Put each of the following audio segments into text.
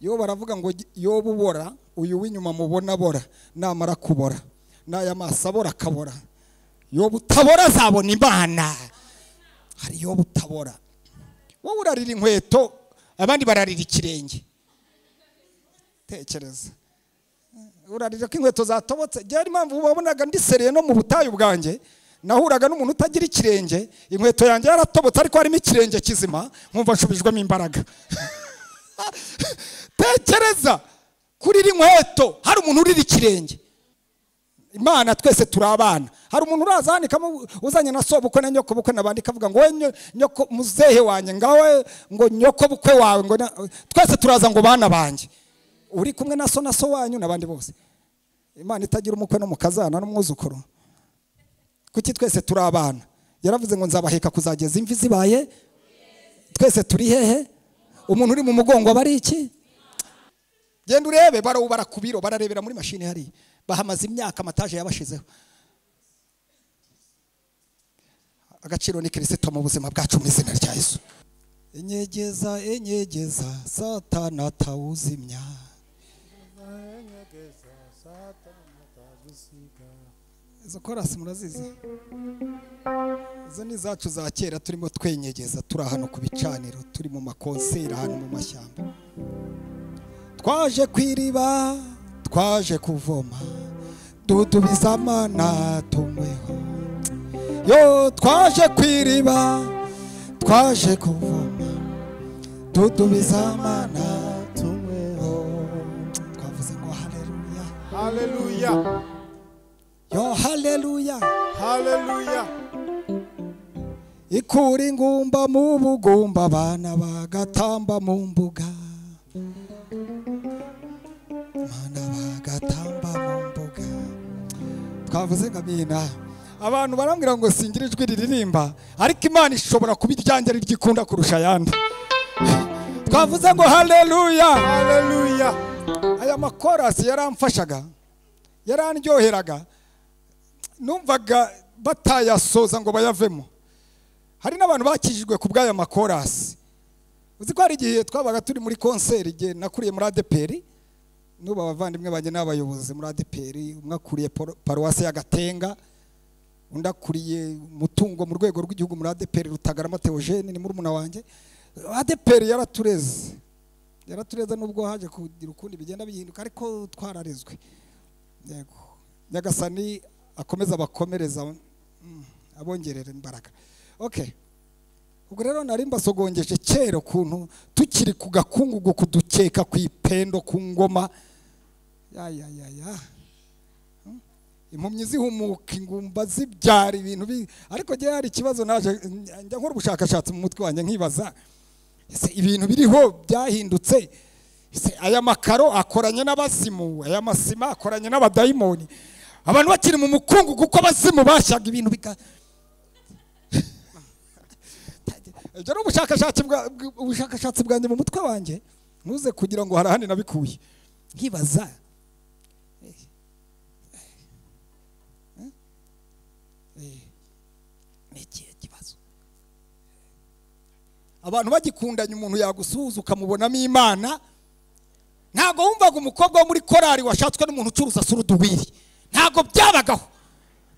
Yo baravuga ngo yoba ubora, uyu w'inyuma mubona bora, namara kubora n'aya maso abora akabora, yoba utabora azabona Imana. Hari yoba utabora, wowe urarira inkweto abandi bararira ikirenge. Tekereza urarira ko inkweto zatobotse. Byari impamvu wabonaga ndisereye no mu butayu bwanjye, nahuraga n'umuntu utagira ikirenge, inkweto yanjye yaratobotse ariko harimo ikirenge kizima, nkumva nshubijwemo imbaraga. Tekereza kurira inkweto hari umuntu urira ikirenge. Imana twese turi abana. Hari umuntu uraza hanikamo uzanye na sobukwe na nyoko bukwe nabandi kavuga ngo we nyoko muzehe wanjye, ngawe ngo nyoko bukwe wawe, ngo twese turaza ngo bana banjye. Uri kumwe na so na so wanyu nabandi bose. Imana itagira umukwe no mukazana n'umwuzukuru. Kuki twese turi abana? Yaravuze ngo nzabaheka kuzageza imvi zibaye. Twese turi hehe? Umuntu uri mu mugongo aba ari iki? Genda urebe barawubara ku biro, bararebera muri mashini hari. Bahamaze imyaka amataje yabashizeho. Agaciro ni Kristo mu buzima bwacu mu izina rya Yesu. Enyegeza enyegeza Satana atawuzimya. Izo korasi murazizi? Izo ni zacu za kera turimo twenyegeza, turi ahantu ku bicaniro, turi mu makonseri ahantu mu mashyamba. Twaje kwiriba, twaje kuvoma, dudubiza amana tunyweho. Yo twaje kwiriba, twaje kuvoma, dudubiza amana tunyweho. Twavuze ngo haleluya. Haleluya. Yo haleluya. Haleluya. Ikura ingumba mu bugumba, abana bagatamba mu mbuga. Abana bagatamba mu mbuga. Twavuze ngo amina. Abantu barambwira ngo singira ijwi riririmba, ariko Imana ishobora kuba iryanjye ryikunda kurusha ayandi. Twavuze ngo haleluya. Haleluya. Aya makorasi yaramfashaga, yarandyoheraga, numvaga batayasoza ngo bayavemo. Hari n'abantu bakijijwe ku bw'aya makorasi. Uzi ko hari igihe twabaga turi muri konseri, igihe nakuriye muri ADPR, n'ubu abavandimwe banjye n'abayobozi muri ADPR, umwe akuriye paruwasi ya Gatenga, undi akuriye umutungo mu rwego rw'igihugu muri ADPR, Rutagarama Theogene ni murumuna wanjye. ADPR yaratureze, yaratureze nubwo haje kugira ukundi bigenda bihinduka, ariko twararezwe. Yego, Nyagasani akomeza abakomereza, abongerera imbaraga. Okay. Ubwo rero nari mbasogongeje kera ukuntu tukiri ku gakungugu kudukeka ku ipendo ku ngoma. Ya ya ya ya. Impumyi zihumuka, ingumba zibyara ibintu, ariko gihe hari ikibazo naje njya nkora ubushakashatsi mu mutwe wanjye nkibaza, ese ibintu biriho byahindutse? Ese aya makaro akoranye n'abazimu, aya masima akoranye n'abadayimoni? Abantu bakiri mu mukungugu kuko abazimu bashyaga ibintu bika. Ibyo ni ubushakashatsi bwanjye mu mutwe wanjye, ntuze kugira ngo harahandi nabikuye. Nkibaza ni ikihe kibazo? Abantu bagikundanye, umuntu yagusuhuza ukamubonamo Imana. Ntago wumvaga umukobwa wo muri korari washatswe n'umuntu ucuruza suruduwiri. Ntago byabagaho.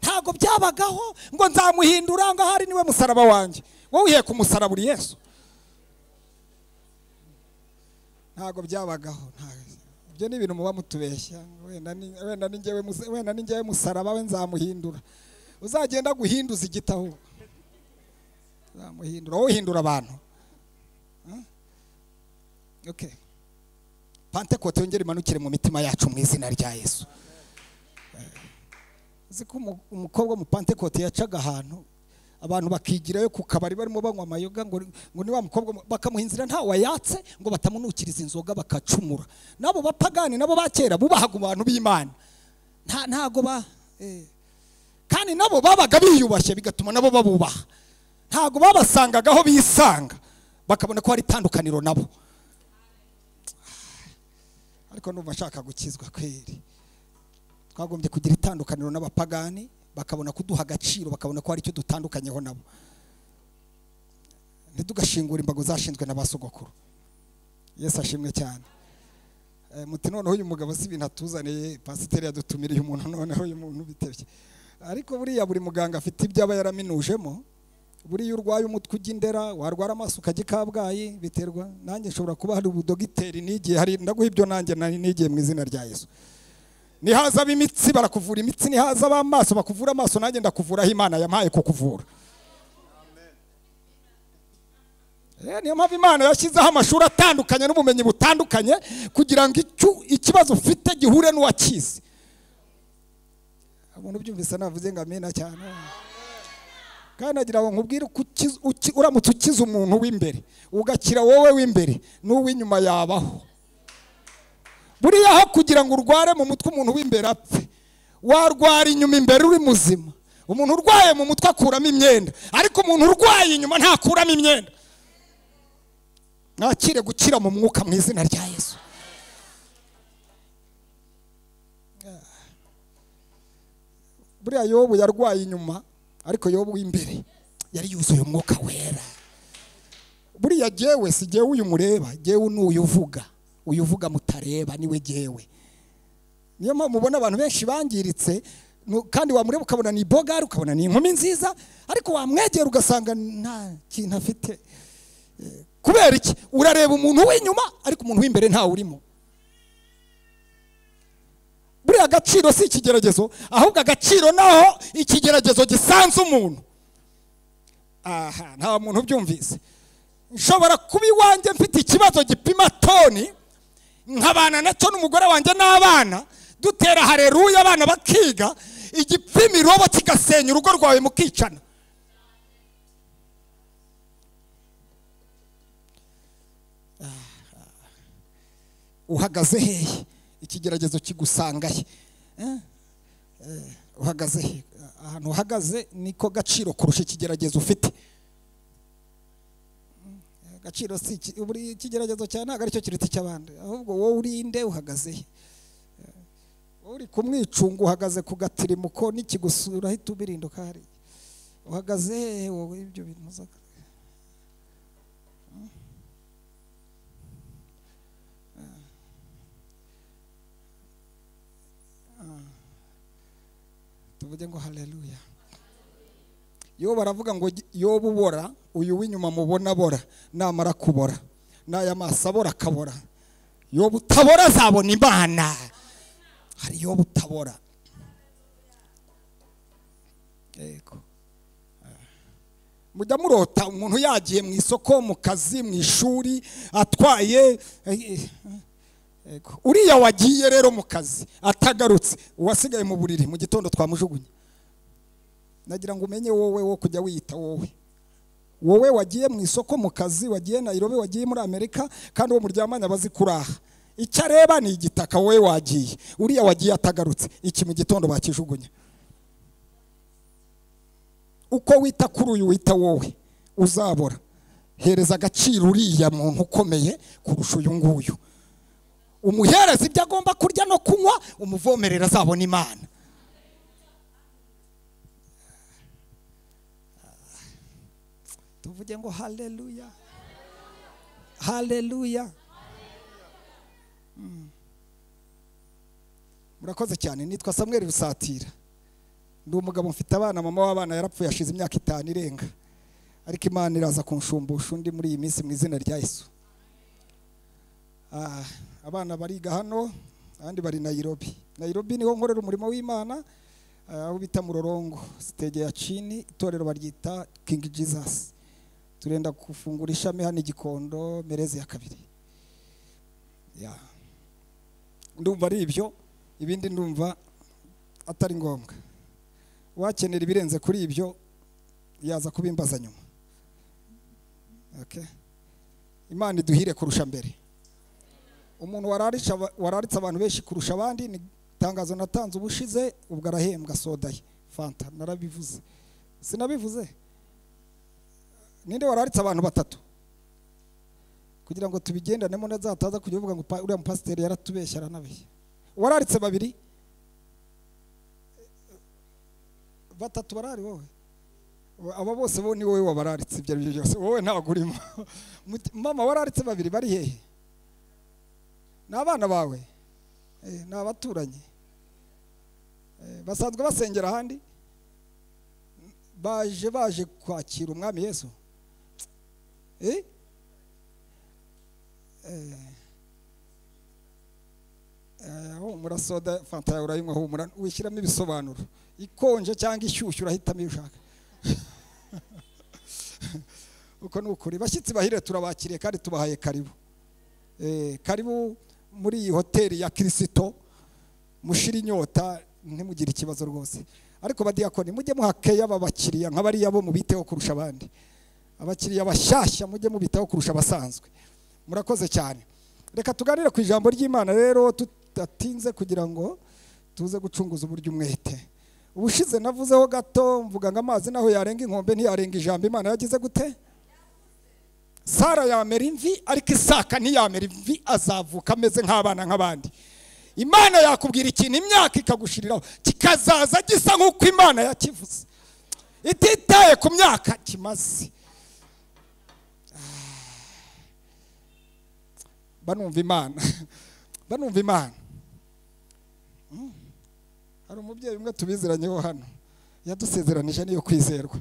Ntago byabagaho ngo nzamuhindura ngo ahari niwe musaraba wanjye. Wowe uheka umusaraba uri Yesu. Ntago byabagaho. Ibyo ni ibintu muba mutubeshya. Wenda ni njyewe musaraba we nzamuhindura. Uzagenda guhinduza igitaho. Nzamuhindura, wowe uhindura abantu. Okay. Pantekote yongere imanukire mu mitima yacu mu izina rya Yesu. Uzi ko umukobwa mu Pantekote yacaga ahantu abantu bakigirayo ku kabari barimo banywa amayoga, ngo ni wa mukobwa, bakamuha inzira nta wayatse ngo batamunukiriza inzoga bakacumura. Nabo bapagani nabo bakera bubahaga abantu b'Imana. Ntago ba kandi nabo babaga biyubashye bigatuma nabo babubaha. Ntago babasangagaho bisanga, bakabona ko hari itandukaniro nabo. Ariko numva nshaka gukizwa kweri. Twagombye kugira itandukaniro n'abapagani, bakabona kuduha agaciro, bakabona ko hari icyo dutandukanyeho nabo. Ntitugashingura imbago zashinzwe na basogokuru. Yesu ashimwe cyane. Muti noneho uyu mugabo si ibintu atuzaniye, pasiteri yadutumiriye umuntu, noneho uyu muntu bitebye. Ariko buriya buri muganga afite ibyo aba yaraminujemo. Buriya urwaye umutwe ujya Indera, warwara amaso ukajya i Kabgayi, biterwa. Nanjye nshobora kuba hari ubudogiteri nigiye, hari ndaguha ibyo nanjye nigiye mu izina rya Yesu. Nihaza ab'imitsi barakuvura imitsi, nihaza ab'amaso bakuvura amaso, nanjye ndakuvura aho Imana yampaye kukuvura. Niyo mpamvu Imana yashyizeho amashuri atandukanye n'ubumenyi butandukanye kugira ngo ikibazo ufite gihure n'uwakizi. Umuntu ubyumvise navuze ngo amena cyane. Kandi agira ngo nkubwire, uramutse ukiza umuntu w'imbere ugakira wowe w'imbere, n'uw'inyuma yabaho. Buriya aho kugira ngo urware mu mutwe umuntu w'imbere apfe, warwara inyuma imbere uri muzima. Umuntu urwaye mu mutwe akuramo imyenda, ariko umuntu urwaye inyuma ntakuramo imyenda. Mwakire gukira mu mwuka mu izina rya Yesu. Buriya Yobu yarwaye inyuma, ariko Yobu w'imbere yari yuzuye umwuka wera. Buriya jewe si jewe uyu mureba, jewe n'uyu uvuga, uyu uvuga mutareba niwe jewe. Niyo mpamvu mubona abantu benshi bangiritse, kandi wamureba ukabona ni bogari, ukabona ni inkumi nziza, ariko wamwegera ugasanga nta kintu afite. Kubera iki? Urareba umuntu w'inyuma ariko umuntu w'imbere ntawe urimo. Buriya agaciro si ikigeragezo, ahubwo agaciro naho ikigeragezo gisanze umuntu. Aha nta muntu ubyumvise. Nshobora kuba iwanjye mfite ikibazo gipima toni, nkabana nacyo n'umugore wanjye n'abana, dutera haleluya abana bakiga, igipima irobo kigasenya urugo rwawe mukicana. Uhagaze hehe? Ikigeragezo kigusangaye. Uhagaze he? Ahantu uhagaze niko gaciro kurusha ikigeragezo ufite. Agaciro si ikigeragezo cyawe ntabwo aricyo kiruta icy'abandi, ahubwo wowe urinde uhagaze he? Uri kumwicunga uhagaze ku gatirimuko n'ikigusura ahita ubirinduka hariya. Uhagaze hehe wowe ibyo bintu uzaka? Tuvuge ngo haleluya. Yobu baravuga ngo Yobu ubora, uyu w'inyuma mubona bora, namara kubora n'aya maso abora akabora. Yobu utabora azabona Imana. Hari Yobu utabora. Yego. Mujya murota umuntu yagiye mu isoko, mu kazi, mu ishuri, atwaye. Uriya wagiye rero mu kazi atagarutse, uwasigaye mu buriri mu gitondo twamujugunye. Nagira ngo umenye wowe wo kujya wiyita wowe. Wowe wagiye mu isoko, mu kazi, wagiye Nairobi, wagiye muri Amerika, kandi uwo muryamanye abazi kuraha. Icyo areba ni igitaka, wowe wagiye. Uriya wagiye atagarutse, iki mu gitondo bakijugunya. Uko wita kuri uyu wita wowe uzabora. Hereza agaciro uriya muntu ukomeye kurusha uyu nguyu. Umuhereza ibyo agomba kurya no kunywa, umuvomerera azabona Imana. Tuvuge ngo haleluya. Haleluya. Murakoze cyane. Nitwa Samuel Rusatira. Ndi umugabo mfite abana, mama w'abana yarapfuye ashize imyaka 5 irenga. Ariko Imana iraza kunshumbusha undi muri iyi minsi mu izina rya Yesu. Abana bariga hano, abandi bari Nairobi. Nairobi niho nkorera umurimo w'Imana, aho bita Murorongo, stage ya chini, itorero baryita King Jesus. Turenda kufungura ishami hano Gikondo, merezi ya 2. Ya. Ndumva ari ibyo, ibindi ndumva atari ngombwa. Wakenera ibirenze kuri ibyo yaza kubimbaza nyuma. Okay. Imana iduhire kurusha mbere. Umuntu wararitse abantu benshi kurusha abandi ni tangazo natanze ubushize, ubwo arahembwa soda ye Fanta, narabivuze. Sinabivuze? Ninde wararitse abantu 3? Kugira ngo tubigendanemo nazataza kujya uvuga ngo uriya mupasiteri yaratubeshya aranabeshya. Wararitse 2, 3 barari wowe. Aba bose bo ni wowe wabararitse ibyo ari byo byose, wowe ntabwo urimo. Mama wararitse 2 bari hehe? Ni abana bawe? Ni abaturanyi? Basanzwe basengera ahandi? Baje kwakira umwami Yesu? Humura soda fanta yawe urayinywa, humura wishyiramo ibisobanuro, ikonje cyangwa ishyushyu urahitamo iyo ushaka. Uko ni ukuri. Bashyitsi bahire turabakiriye kandi tubahaye karibu. Karibu muri iyi hoteli ya Kirisito, mushira inyota ntimugire ikibazo rwose. Ariko badiyakoni mujye muhakeya abakiriya nka bariya bo mubiteho kurusha abandi. Abakiriya bashyashya mujye mubitaho kurusha abasanzwe. Murakoze cyane. Reka tuganire ku ijambo ry'Imana rero tutatinze kugira ngo tuze gucunguza uburyo umwete. Ubushize navuzeho gato mvuga ngo amazi naho yarenga inkombe ntiyarenga ijambo Imana yagize gute? Sara yamera imvi ariko Isaka ntiyamera imvi, azavuka ameze nk'abana nk'abandi. Imana yakubwira ikintu imyaka ikagushiriraho kikazaza gisa nk'uko Imana yakivuze, ititaye ku myaka kimaze. Banumva Imana, banumva Imana. Hari umubyeyi umwe tubiziranyeho hano yadusezeranije niyo kwizerwa,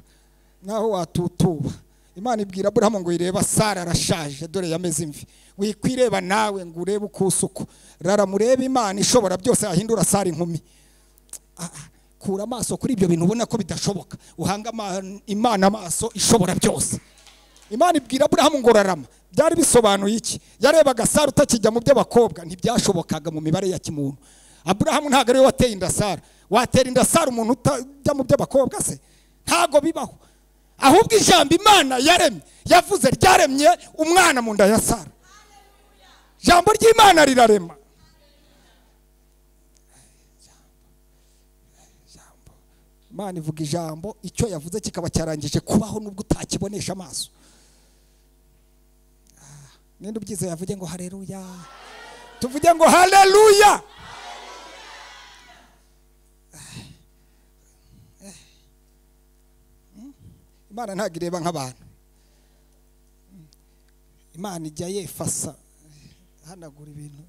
naho watutuba. Imana ibwira Aburahamu ngo ireba Sara arashaje dore yameze imvi, wikwireba nawe ngo urebe uko usuko, rara murebe Imana ishobora byose yahindura Sara inkumi. Kura amaso kuri ibyo bintu ubona ko bidashoboka, uhanga Imana amaso ishobora byose. Imana ibwira Aburahamu ngo rarama. Byari bisobanuye iki? Yarebaga Sara utakijya mu by'abakobwa, ntibyashobokaga mu mibare ya kimuntu. Aburahamu ntago ariwe wateye inda Sara. Watera inda Sara umuntu utajya mu by'abakobwa se? Ntago bibaho. Ahubwo ijambo Imana yaremye yavuze ryaremye umwana mu nda ya Sara. Ijambo ry'Imana rirarema. Imana ivuga ijambo, icyo yavuze kikaba cyarangije kubaho nubwo utakibonesha amaso. Ninde ubyize yavuge ngo haleluya? Tuvuge ngo haleluya. Imana ntabwo ireba nk'abantu. Imana ijya yefasa hanagura ibintu.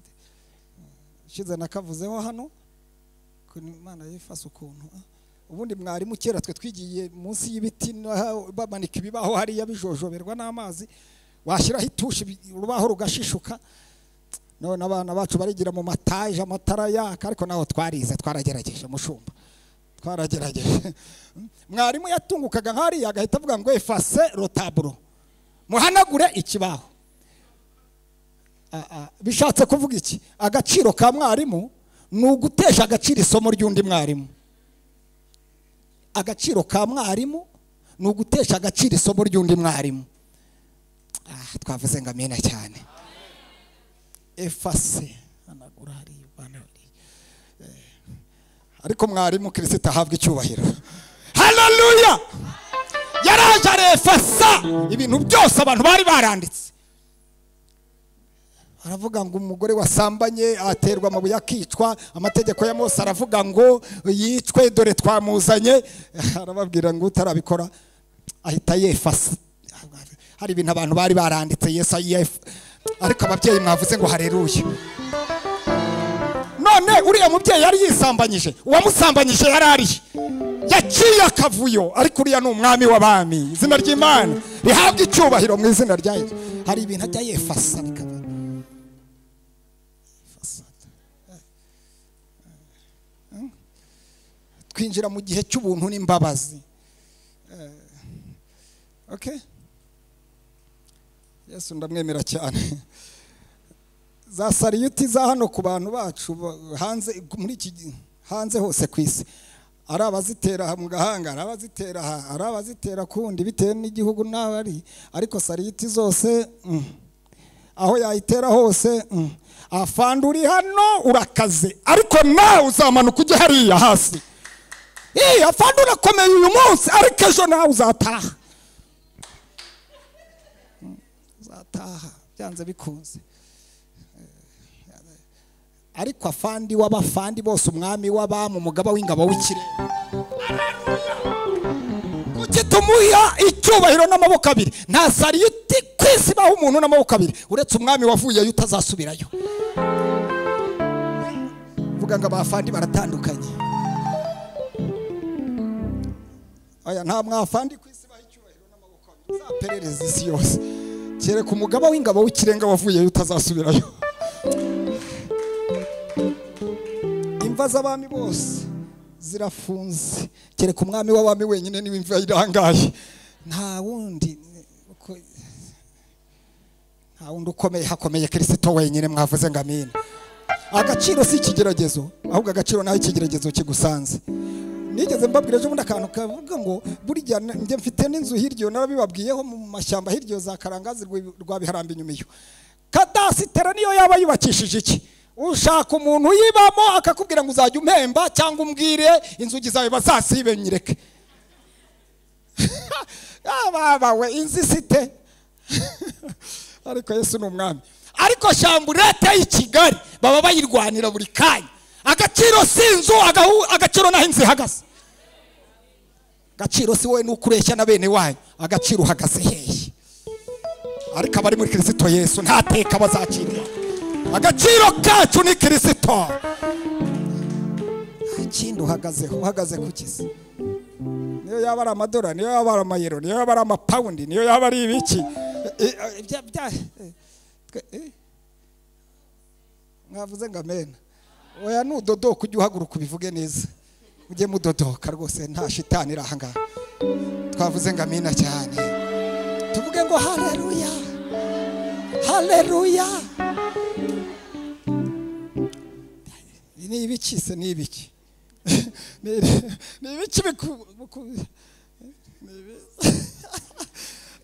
Shize nakavuzeho hano Imana yefasa ukuntu. Ubundi mwarimu kera twe twigiye munsi y'ibiti bamanika ibibaho hariya bijojoberwa n'amazi, washyiraho itushi urubaho rugashishuka. None abana bacu barigira mu mataje amatara yaka, ariko naho twarize twaragerageje mushumba, twaragerageje. Mwarimu yatungukaga nk'hariya agahita avuga ngo efase rotaburo, muhanagure ikibaho. Bishatse kuvuga iki? Agaciro ka mwarimu ni ugutesha agaciro isomo ry'undi mwarimu. Agaciro ka mwarimu ni ugutesha agaciro isomo ry'undi mwarimu. Twavuze ngo amena cyane. Efase hanagura hariya bana. Ariko mwarimu Kristo ahabwa icyubahiro. Haleluya! Yaraje arefasa ibintu byose abantu bari baranditse. Aravuga ngo umugore wasambanye aterwa amabuye akicwa, amategeko ya Mose aravuga ngo yicwe, dore twamuzanye. Arababwira ngo utarabikora ahita yefasa. Hari ibintu abantu bari baranditse Yesu yef, ariko ababyeyi mwavuze ngo haleluya. None uriya mubyeyi yari yisambanyije, uwamusambanyije yari ari yaciye akavuyo, ariko uriya ni umwami w'abami. Izina ry'Imana rihabwa icyubahiro mu izina rya Yesu. Hari ibintu ajya yefasa bikaba. Twinjira mu gihe cy'ubuntu n'imbabazi. Okay? Yesu ndamwemera cyane. Za sariyuti za hano ku bantu bacu hanze muri iki hanze hose ku isi, ari abazitera mu gahanga, ari abazitera aha, ari abazitera kundi bitewe n'igihugu n'abari, ariko sariyuti zose aho yayitera hose, afande uri hano urakaze, ariko nawe uzamanuka ujye hariya hasi. Afande urakomeye uyu munsi, ariko ejo nawe uzataha. Uzataha byanze bikunze. Ariko afandi w'abafandi bose, umwami w'abamu, umugaba w'ingabo w'ikirere, kuki tumuha icyubahiro n'amaboko abiri? Nta sariyuti ku isi baho umuntu n'amaboko abiri uretse umwami wavuyeyo utazasubirayo. Vuga ngo abafandi baratandukanye. Aya nta mwafandi ku isi baha icyubahiro n'amaboko abiri. Uzaperereza isi yose, kereka umugaba w'ingabo w'ikirenga wavuyeyo utazasubirayo. Imva z'abami bose zirafunze, kereka umwami w'abami wenyine niwe imva irangaye. Nta wundi, nta wundi ukomeye, hakomeye Kristo wenyine. Mwavuze ngo amina. Agaciro si ikigeragezo, ahubwo agaciro naho ikigeragezo kigusanze. Nigeze mbabwira ejo bundi akantu kavuga ngo burya njye mfite n'inzu hirya, narabibabwiyeho mu mashyamba hirya za Karangazi rwa Biharamba inyuma iyo. Kadasitera niyo yaba yubakishije iki? Ushaka umuntu uyibamo akakubwira ngo uzajya umpemba cyangwa umbwire inzugi zawe bazasibe nyireke. Baba we inzu isite. Ariko Yesu ni umwami. Ariko shamburete y'i Kigali baba bayirwanira buri kanya. Agaciro si inzu, agaciro naho inzu ihagaze. Agaciro si wowe n'ukureshya na bene wanyu, agaciro uhagaze hehe? Ariko abari muri Kristo Yesu nta teka bazacirwa. Agaciro kacu ni Kristo. Ikindi uhagazeho, uhagaze ku kisi. Niyo yaba ari amadolari, niyo yaba ari amayero, niyo yaba ari amapawundi, niyo yaba ari ibiki. Mwavuze ngo amena. Oya nudodoka ujye uhaguruka ubivuge neza. Ujye mudodoka rwose nta shitani iri aha ngaha. Twavuze ngo amina cyane. Tuvuge ngo haleluya. Haleluya. Ni ibiki se, ni ibiki? Ni ibiki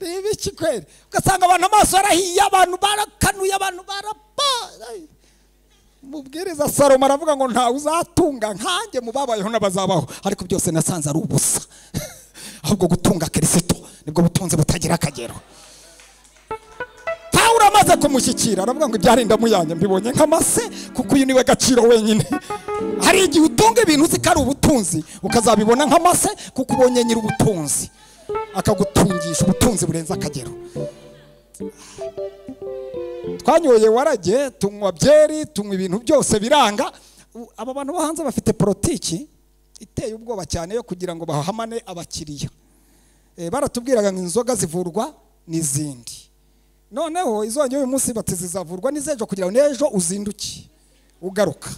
ni ibiki kweli? Ugasanga abantu amaso arahiye, abantu barakanuye, abantu barapa. Mubwiriza Salomo aravuga ngo ntawe uzatunga nkanjye mu babayeho n'abazabaho, ariko byose nasanze ari ubusa. Ahubwo gutunga Kristo nibwo butunzi butagira akagero. Pawulo amaze kumushyikira aravuga ngo ibyarinda muyanjye mbibonye nk'amase, kuko uyu niwe gaciro wenyine. Hari igihe utunga ibintu uzi ko ari ubutunzi ukazabibona nk'amase, kuko ubonye nyiri ubutunzi akagutungisha ubutunzi burenze akagero. Twanyoye warage, tunywa byeri, tunywa ibintu byose biranga. Aba bantu bo hanze bafite politiki iteye ubwoba cyane yo kugira ngo bahamane abakiriya. Baratubwiraga ngo inzoga zivurwa n'izindi. Noneho izongeye uyu munsi bati zizavurwa n'izejo kugira ngo n'ejo uzinduke ugaruka.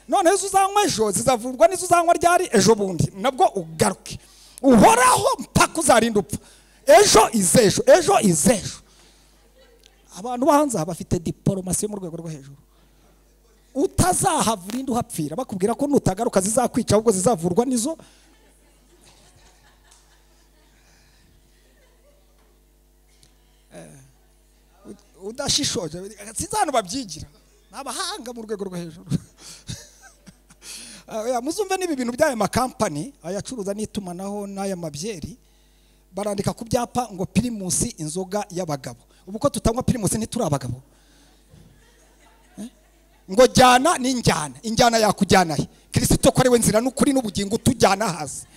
Noneho izo uzanywa ejo zizavurwa n'izo uzanywa ryari ejo bundi nabwo ugaruke. Uhoraho mpaka uzarinda upfa. Ejo izejo, ejo izejo. Abantu bo hanze bafite diplomasi yo mu rwego rwo hejuru. Utazahava urinde uhapfira, bakubwira ko nutagaruka zizakwica ahubwo zizavurwa nizo. Udashishoje sinzi ahantu babyigira, ni abahanga mu rwego rwo hejuru. Muzumve n'ibi bintu by'aya makampani ayacuruza n'itumanaho n'aya mabyeri, barandika ku byapa ngo Primus inzoga y'abagabo. Ubu ko tutanywa Primus ntituri abagabo. Ngo jyana n'injyana, injyana yakujyana he? Kristo ko ari we nzira n'ukuri n'ubugingo utujyana hasi.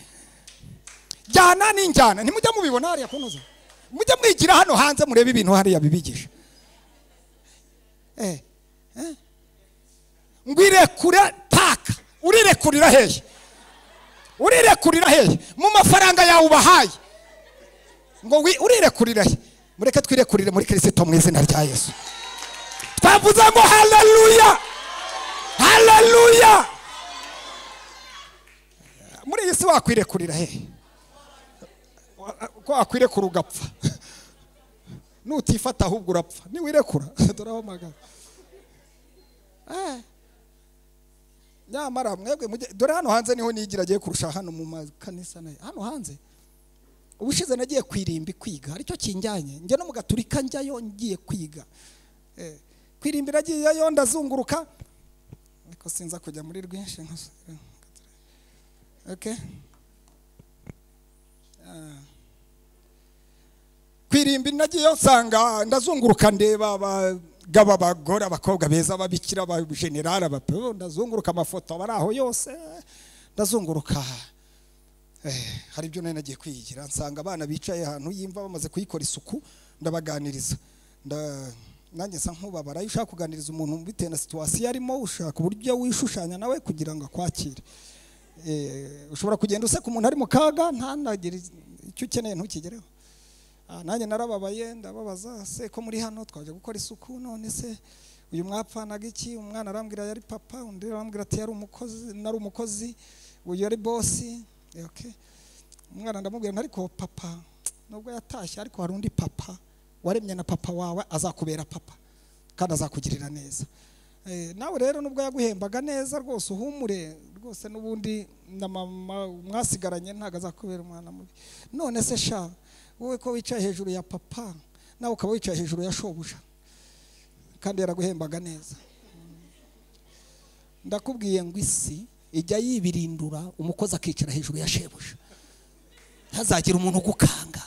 Jyana n'injyana, ntimujya mubibona hariya kunoza. Mujya mwigira hano hanze murebe ibintu hariya bibigisha. Ngwirekure paka, urirekurira hehe? Urirekurira hehe? Mu mafaranga yawe ubahaye. Ngo urirekurira he? Mureke twirekurire muri Kristo mu izina rya Yesu. Twavuze ngo haleluya. Haleluya. Muri iyi si wakwirekurira hehe? Ko wakwirekura ugapfa. Nutifata ahubwo urapfa. Niwirekura dore aho magana. Nyamara mwebwe dore hano hanze niho nigira agiye kurusha hano mu makanisa nayo. Hano hanze ubushize nagiye kwirimbi kwiga, aricyo kinjyanye. Njye no mu Gaturika njyayo ngiye kwiga. Kwirimbi nagiyeyo ndazunguruka, ariko sinza kujya muri rwinshi. Okay. Kwirimbi nagiyeyo nsanga ndazunguruka ndeba abagabo, abagore, abakobwa beza, ababikira, abajenerali, abapewo, ndazunguruka amafoto abari aho yose ndazunguruka. Hari ibyo nari nagiye kwigira, nsanga abana bicaye ahantu yimva bamaze kuyikora isuku, ndabaganiriza. Nanjye nsa nkubabara. Iyo ushaka kuganiriza umuntu bitewe na situation arimo, ushaka uburyo wishushanya nawe kugira ngo akwakire. Ushobora kugenda useka umuntu ari mu kaga ntanagire icyo ukeneye ntukigereho. Nanjye narababaye, ndababaza se ko muri hano twaje gukora isuku, none se uyu mwapfanaga iki? Umwana arambwira yari papa, undi arambwira ati yari umukozi, nari umukozi, uyu yari bosi. Okay. Umwana ndamubwira ariko papa nubwo yatashye ariko hari undi papa waremye na papa wawe azakubera papa kandi azakugirira neza. Nawe rero nubwo yaguhembaga neza rwose uhumure rwose n'ubundi na mama mwasigaranye ntago azakubera umwana mubi. None se sha wowe ko wicaye hejuru ya papa nawe ukaba wicaye hejuru ya shobuja kandi yaraguhembaga neza. Ndakubwiye ngo isi ijya yibirindura umukozi akicara hejuru ya shebuja. Ntazagira umuntu ugukanga,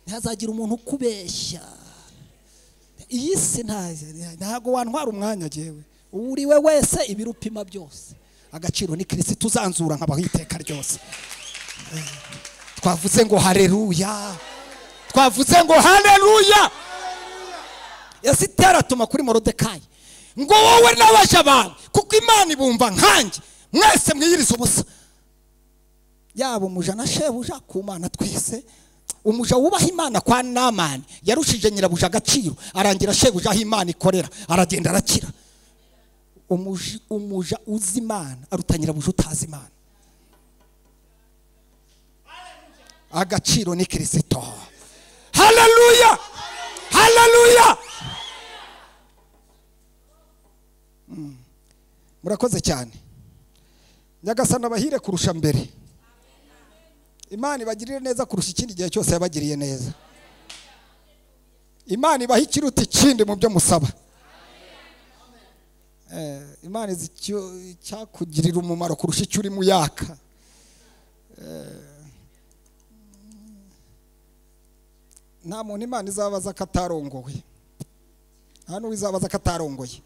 ntazagira umuntu ukubeshya. Iyi si ntago wantwara umwanya jewe. Uriwe wese ibirupima byose agaciro ni Kristo tuzanzura nkabaho iteka ryose. Twavuze ngo haleluya, twavuze ngo haleluya. Esiteri atuma kuri Moridekayi ngo wowe n'abaja bawe kuko Imana ibumva nkanjye mwese mwiyiriza ubusa. Yaba umuja na shebuja ku Mana twese. Umuja wubaha Imana kwa Namani yarushije nyirabuja agaciro, arangira shebuja aho Imana ikorera aragenda arakira. Umuja uzi Imana aruta nyirabuja utazi Imana. Agaciro ni Kristo. Haleluya, haleluya. Murakoze cyane. Nyagasana abahire kurusha mbere. Imana ibagirire neza kurusha ikindi gihe cyose yabagiriye neza. Imana ibaha ikiruta ikindi mu byo musaba. Imana izi icyakugirira umumaro kurusha icyo uri muyaka. Nta muntu Imana izabaza ko atarongowe. Nta n'uwizabaza ko atarongoye.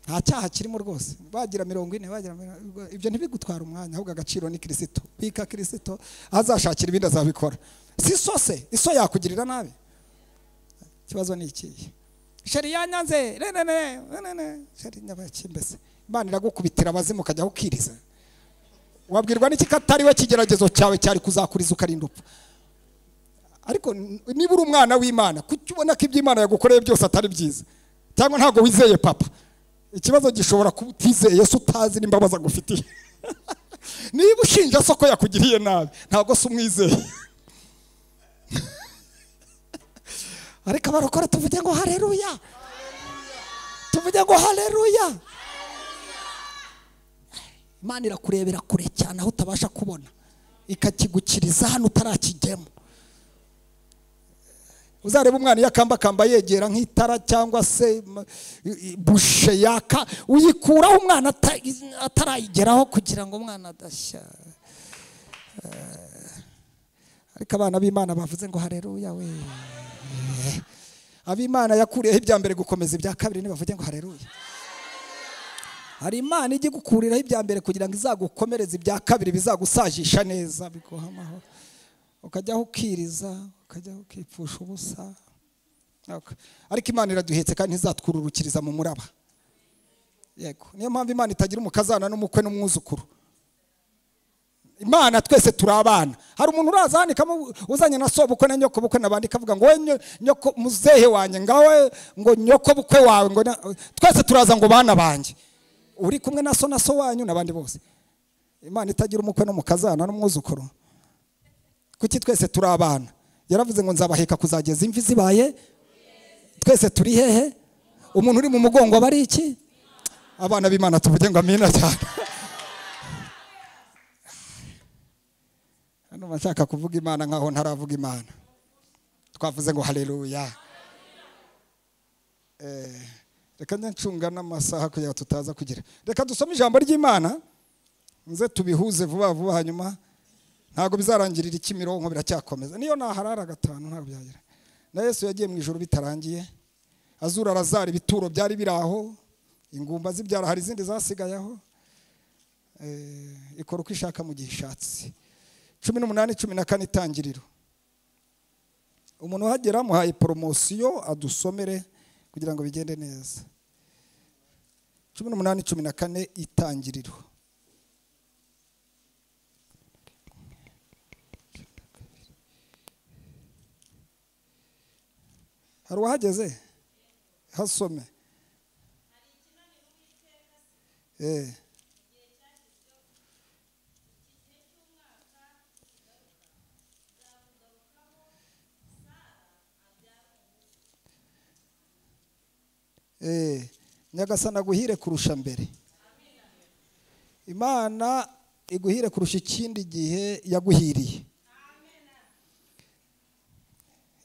Nta cyaha kirimo rwose. Bagira 40 bagira ibyo ntibigutwara umwanya, ahubwo agaciro ni Kristo. Bika Kristo azashakira ibindi azabikora. Si sose iso yakugirira nabi. Ikibazo ni ikihe? Sheri yanyanze ne ne ne sheri nyabakimbese. Imana iragukubitira abazimu kajya ukiriza. Wabwirwa n'iki katari we kigeragezo cyawe cyari kuzakuriza ukarinda upfa. Ariko niba uri umwana w'Imana kuki ubona ko iby'Imana yagukoreye byose atari byiza? Cyangwa ntago wizeye papa? Ikibazo gishobora kuba utizeye Yesu utazi n'imbabazi agufitiye. Niba ushinja soko yakugiriye nabi ntago se umwizeye. Ariko abarokora tuvuge ngo haleluya, tuvuge ngo haleluya. Imana irakurebera kure cyane aho utabasha kubona, ikakigukiriza hano utarakijyemo. Uzareba umwana yakambakamba yegera nk'itara cyangwa se bushe yaka, uyikuraho umwana atarayigeraho kugira ngo umwana adashya. Ariko abana b'Imana bavuze ngo haleluya we. Ab'Imana yakuriyeho ibya mbere gukomeza ibya kabiri nibavuge ngo haleluya. Hari Imana ijye gukuriraho ibya mbere kugira ngo izagukomereze ibya kabiri bizagusajisha neza biguha amahoro. Ukajyaho ukiriza, ukajyaho ukipfusha ubusa. Ariko Imana iraduhetse kandi ntizatwururukiriza mu muraba. Yego, niyo mpamvu Imana itagira umukazana n'umukwe n'umwuzukuru. Imana twese turi abana. Hari umuntu uraza hanikamo uzanye na sobukwe na nyoko bukwe nabandi kavuga ngo we nyoko muzehe wanye ngawe ngo nyoko bukwe wawe ngo twese turaza ngo bana banje. Uri kumwe na so na so wanyu nabandi bose. Imana itagira umukwe n'umukazana n'umwuzukuru. Kuki twese turi abana? Yaravuze ngo nzabaheka kuzageza imvi zibaye. Twese turi hehe? Umuntu uri mu mugongo aba ari iki? Abana b'Imana tuvuge ngo amina cyane. Hano bashaka kuvuga Imana nkaho ntaravuga Imana. Twavuze ngo haleluya. Reka ncunga n'amasaha kugira tutaza kugira. Reka dusome ijambo ry'Imana nze tubihuze vuba vuba, hanyuma ntago bizarangirira ikimironko biracyakomeza. Niyo naharara gatanu ntago byagera. Na Yesu yagiye mu ijuru bitarangiye. Azura Lazaro ibituro byari biraho, ingumba zibyara hari izindi zasigayeho. Ikora uko ishaka mu gihe ishatse. 18:14 itangiriro. Umuntu uhagera muhaye promosiyo adusomere kugira ngo bigende neza. 18:14 Itangiriro. Hari uwahageze? Hasome. Nyagasana aguhire kurusha mbere. Imana iguhire kurusha ikindi gihe yaguhiriye.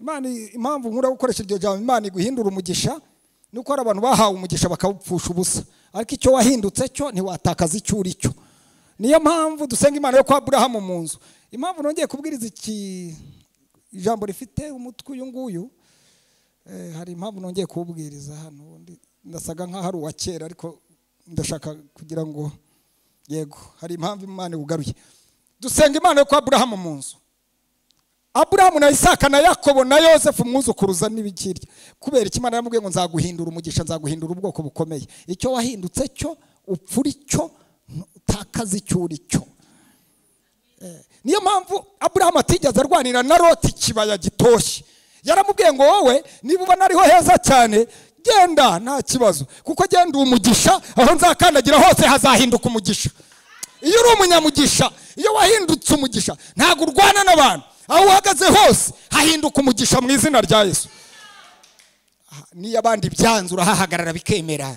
Imana, impamvu nkura gukoresha iryo jambo Imana iguhindura umugisha, nuko hari abantu bahawe umugisha bakawupfusha ubusa, ariko icyo wahindutse cyo ntiwatakaza icyo uri cyo. Niyo mpamvu dusenga Imana yo kwa Aburahamu mu nzu. Impamvu nongeye kubwiriza iki ijambo rifite umutwe uyu nguyu, hari impamvu nongeye kubwiriza hano. Ndasaga nkaho ari uwa kera, ariko ndashaka kugira ngo yego hari impamvu Imana igugaruye. Dusenga Imana yo kwa Aburahamu mu nzu. Aburahamu na Isaka na Yakobo na Yosefu umwuzukuruza n'ibikirya. Kubera iki Imana yamubwiye ngo nzaguhindura umugisha, nzaguhindura ubwoko bukomeye. Icyo wahindutse cyo upfura icyo, utakaza icyo uri cyo. Niyo mpamvu Aburahamu atigeze arwanira na Loti ikibaya gitoshye. Yaramubwiye ngo wowe niba ubona ariho heza cyane genda nta kibazo, kuko genda umugisha, aho nzakandagira hose hazahinduka umugisha. Iyo uri umunyamugisha, iyo wahindutse umugisha, ntabwo urwana n'abantu. Aho uhagaze hose hahinduka umugisha mu izina rya Yesu. Niyo abandi byanze urahahagarara bikemera.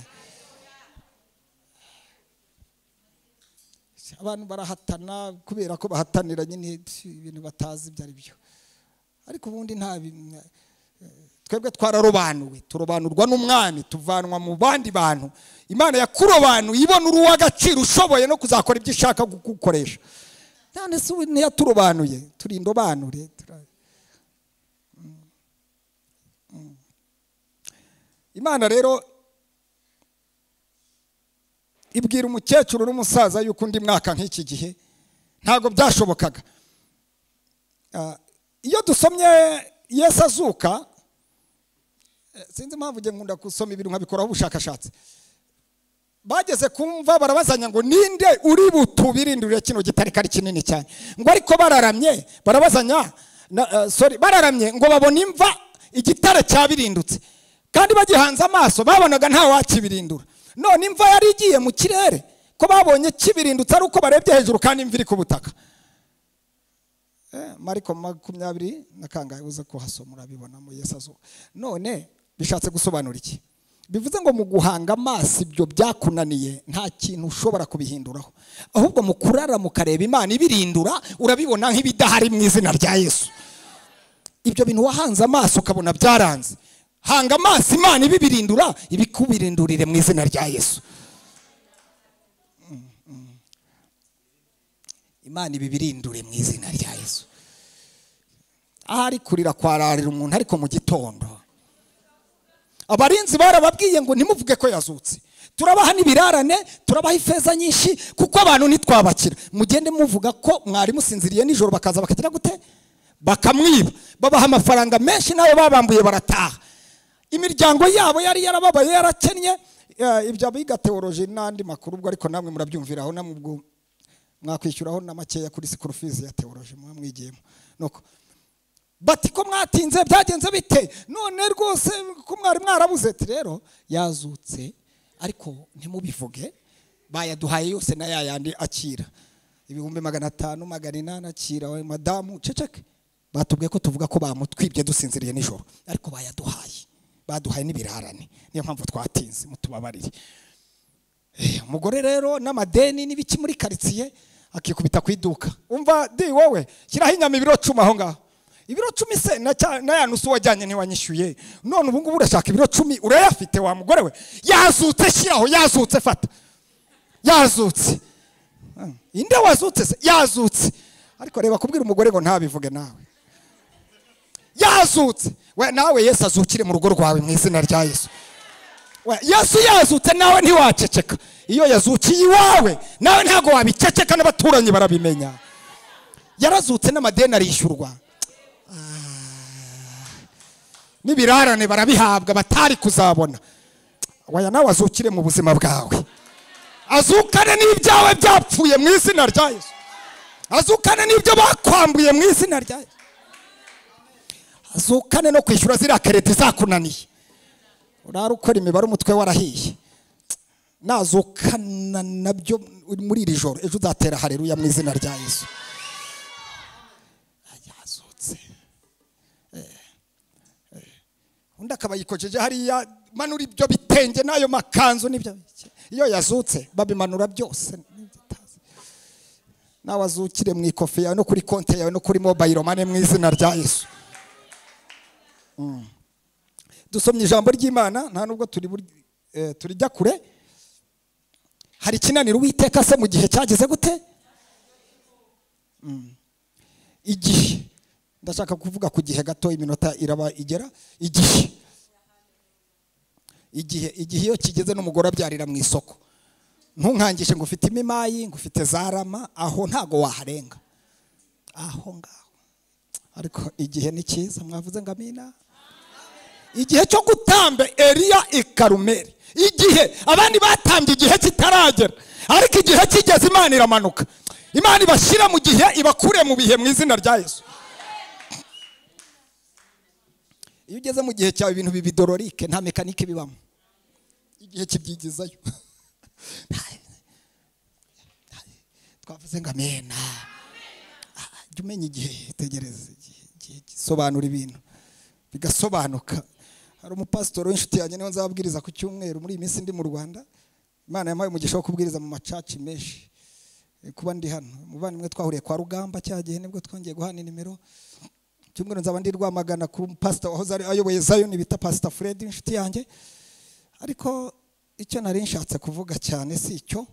Abantu barahatana kubera ko bahatanira nyine ibintu batazi ibyo ari byo. Ariko ubundi nta twebwe twararobanuwe, turobanurwa n'umwami, tuvanwa mu bandi bantu. Imana yakurobanuye ibona uri uw'agaciro, ushoboye no kuzakora ibyo ishaka kugukoresha. None se ubu ntiyaturobanuye, turi indobanure. Imana rero ibwira umukecuru n'umusaza yuko undi mwaka nk'iki gihe ntabwo byashobokaga. Iyo dusomye Yesu azuka, sinzi impamvu ngiye nkunda gusoma ibintu nkabikoraho ubushakashatsi. Bageze kumva barabazanya ngo ninde uri butubirindurire kino gitare kari kinini cyane. Ngo ariko bararamye, barabazanya, sorry, bararamye ngo babone imva igitare cyabirindutse. Kandi bagihanze amaso babonaga nta wakibirindura. None imva yari igiye mu kirere, ko babonye kibirindutse ari uko barebye hejuru kandi imva iri ku butaka. Mariko 20 na kangahe uza kuhasoma urabibona mu Yesu azuka. None bishatse gusobanura iki? Bivuze ngo mu guhanga amaso ibyo byakunaniye nta kintu ushobora kubihinduraho, ahubwo mu kurara mukareba Imana ibirindura urabibona nk'ibidahari mu izina rya Yesu. Ibyo bintu wahanze amaso ukabona byaranze, hanga amaso Imana ibibirindura ibikubirindurire mu izina rya Yesu. Imana ibibirindure mu izina rya Yesu. Ahari kurira kwararira umuntu, ariko mu gitondo abarinzi barababwiye ngo ntimuvuge ko yazutse. Turabaha n'ibirarane, turabaha ifeza nyinshi, kuko abantu ntitwabakira. Mugende muvuga ko mwari musinziriye nijoro, bakaza bakagira gute? Bakamwiba. Babaha amafaranga menshi nayo babambuye barataha. Imiryango yabo yari yarababaye yarakennye. Ibyo abiga theology n'andi makuru ubwo, ariko namwe murabyumviraho, namwe ubwo mwakwishyuraho na makeya kuri school fees ya theology mwamwigiyemo. Nuko bati ko mwatinze byagenze bite? None rwose ko mwari mwarabuze. Ati rero yazutse, ariko ntimubivuge, bayaduhaye yose na yayandi akira 500,000 800 akira. We madamu ceceke, batubwiye ko tuvuga ko bamutwibye dusinziriye nijoro, ariko bayaduhaye, baduhaye n'ibirarane, niyo mpamvu twatinze, mutubabarire. Umugore rero n'amadeni n'ibiki muri quartier akikubita ku iduka. Umva di wowe shyiraho inyama ibiro 10 aho ngaho. Ibiro 10 se na ya nusu wajyanye ntiwanyishyuye, none ubu ngubu urashaka ibiro 10 urayafite wa mugore we? Yazutse, shyiraho, yazutse, fata, yazutse. Inde wazutse se? Yazutse. Ariko reba kubwira umugore ngo ntabivuge nawe. Yazutse. We nawe Yesu azukire mu rugo rwawe mu izina rya Yesu. We Yesu yazutse nawe ntiwaceceka. Iyo yazukiye iwawe nawe ntago wabiceceka, n'abaturanyi barabimenya. Yarazutse n'amadeni arishyurwa. N'ibirarane barabihabwa batari kuzabona. Waya nawe azukire mu buzima bwawe. Azukane n'ibyawe byapfuye mu izina rya Yesu. Azukane n'ibyo bakwambuye mu izina rya Yesu. Azukane no kwishyura ziriya kereti zakunaniye. Urara ukora imibare umutwe warahiye. Nazukana nabyo muri iri joro, ejo uzatera haleluya mu izina rya Yesu. Yazutse. Undi akaba yikojeje hariya, manura ibyo bitenge n'ayo makanzu n'ibyo. Iyo yazutse babimanura byose. Nawe azukire mu ikofi yawe no kuri konti yawe no kuri mobile money mu izina rya Yesu. Dusomye ijambo ry'Imana, nta nubwo turijya kure. Hari ikinaniro Uwiteka se mu gihe cyageze gute? Igihe ndashaka kuvuga ku gihe gato, iminota iraba igera. Igihe igihe iyo kigeze n'umugore abyarira mu isoko, ntunkangishe ngo ufite imimayi, ngo ufite zarama, aho ntago waharenga aho ngaho. Ariko igihe ni cyiza, mwavuze ngo amina. Igihe cyo gutamba Eliya i Karumeli, igihe abandi batambye igihe kitaragera, ariko igihe kigeze Imana iramanuka. Imana ibashyira mu gihe, ibakure mu bihe mu izina rya Yesu. Iyo ugeze mu gihe cyawe ibintu bibidororike, nta mekanike bibamo. Igihe kibyigizayo. Twavuze ngo amena. Jya umenya igihe, tegereza igihe gisobanura ibintu bigasobanuka. Hari umupasitori w'inshuti yanjye niwe nzababwiriza ku cyumweru muri iyi minsi ndi mu Rwanda. Imana yampaye umugisha wo kubwiriza mu macaci menshi. Kuba ndi hano, umuvandimwe twahuriye kwa Rugamba cya gihe nibwo twongeye guhana nimero. Cyumweru nzaba ndi Rwamagana ku pastor wahoze ari ayoboye Zion bita Pastor Fred inshuti yanjye. Ariko icyo nari nshatse kuvuga cyane si icyo.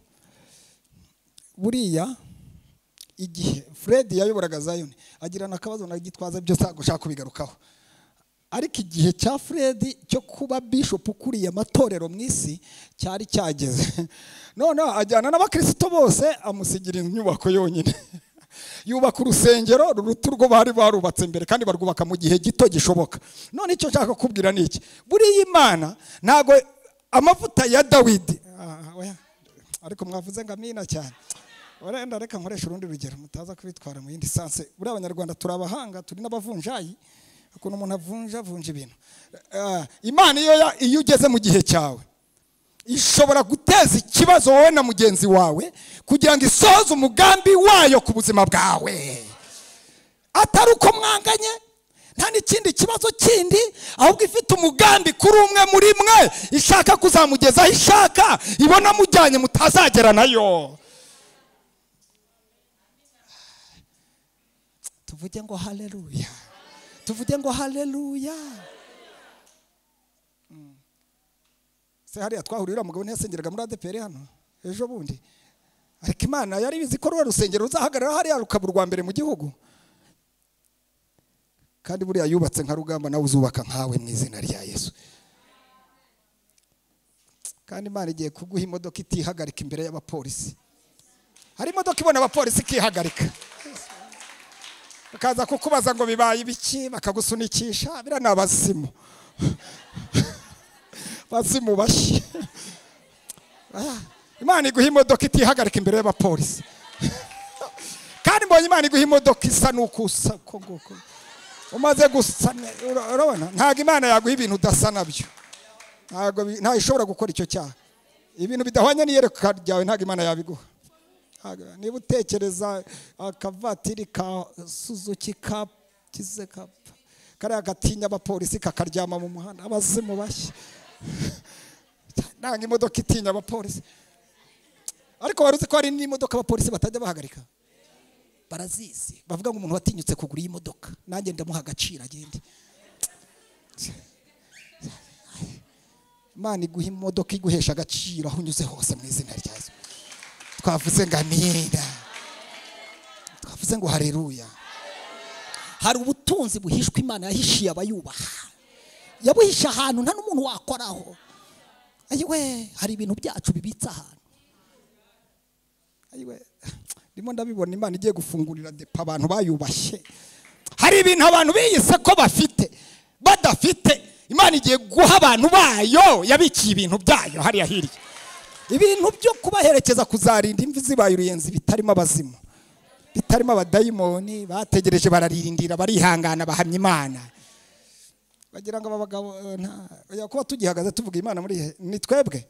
Buriya igihe Fred yayoboraga Zion agirana akabazo na Gitwaza, byo gushaka kubigarukaho. Ariko igihe cya Fred cyo kuba bishop ukuriye amatorero mu isi cyari cyageze. None ajyana n'abakristo bose amusigira inyubako yonyine. Yubaka urusengero ruruta urwo bari barubatse mbere, kandi barwubaka mu gihe gito gishoboka. None icyo nshaka kukubwira ni iki: buriya Imana ntago amavuta ya Dawidi, ariko mwavuze ngo amina cyane. Wenda reka nkoresha urundi rugero mutaza kubitwara mu yindi sanse. Buriya Abanyarwanda turabahanga, turi n'abavunjayi. Ukuntu umuntu avunja avunja ibintu. Imana iyo ugeze mu gihe cyawe ishobora guteza ikibazo wowe na mugenzi wawe kugira ngo isoze umugambi wayo ku buzima bwawe. Atari uko mwanganye, nta n'ikindi kibazo kindi, ahubwo ifite umugambi kuri umwe muri mwe ishaka kuzamugezaho ishaka, ibona mujyanye mutazagera nayo. Tuvuge ngo haleluya. Tuvuge ngo haleluya. Se hariya twahurira mugabo ntiyasengeraga muri ADPR hano ejo bundi. Ariko Imana yari bizi ko rwa rusengero ruzahagarara hariya rukaba urwa mbere mu gihugu. Kandi buriya yubatse nka Rugamba, nawe uzubaka nkawe mu izina rya Yesu. Kandi Imana igiye kuguha imodoka itihagarika imbere y'abapolisi. Hari imodoka ibona abapolisi ikihagarika, bakaza kukubaza ngo bibaye ibiki, bakagusunikisha. Biriya ni abazimu. Bazimu bashye. Imana iguha imodoka itihagarika imbere y'abapolisi. Kandi mbonye Imana iguha imodoka isa n'uko usa nguko umaze gusa. Urabona, ntabwo Imana yaguha ibintu udasa nabyo. Ntabwo ntayo ishobora gukora icyo cyaha. Ibintu bidahwanye n'iyerekwa ryawe ntabwo Imana yabiguha. Niba utekereza akavatiri ka Suzuki kakize kariya gatinya abapolisi kakaryama mu muhanda, abazimu bashye. Nanga imodoka itinya abapolisi. Ariko wari uzi ko hari n'imodoka abapolisi batajya bahagarika? Barazizi. Bavuga ngo umuntu watinyutse kugura iyi modoka, nanjye ndamuha agaciro agende. Imana iguha imodoka iguhesha agaciro aho unyuze hose mu izina rya Yesu. Twavuze ngo amina. Twavuze ngo haleluya. Hari ubutunzi buhishwe Imana yahishiye abayubaha. Yabuhisha ahantu nta n'umuntu wakoraho. Ayiwe, hari ibintu byacu bibitse ahantu. Ayiwe, ndimo ndabibona Imana igiye gufungurira depa abantu bayubashye. Hari ibintu abantu biyise ko bafite, badafite. Imana igiye guha abantu bayo yabikiye ibintu byayo hariya hirya, ibintu byo kubaherekeza kuzarinda imvi zibaye uruyenzi, bitarimo abazimu, bitarimo abadayimoni. Bategereje, bararindira, barihangana, bahamya Imana. Bagira ngo aba bagabo kuba tugihagaze tuvuga Imana muri ni twebwe.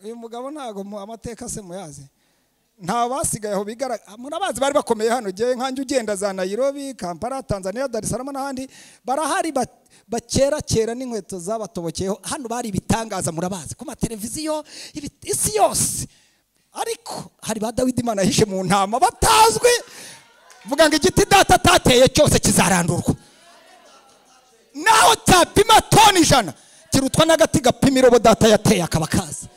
Uyu mugabo ntago amateka se muyazi, nta basigaye aho bigaragara. Murabazi bari bakomeye hano, gihe nkanjye ugenda za Nairobi, Kampala, Tanzania, Dar es Salaam n'ahandi barahari bakera kera n'inkweto zabatobokeyeho. Hano bari ibitangaza, murabazi ku mateleviziyo isi yose. Ariko hari ba Dawidi Imana yahishe mu ntama batazwi. Vuga ngo igiti data atateye cyose kizarandurwa, naho cyapima toni 100 kirutwa n'agati gapima irobo data yateye akaba kazi.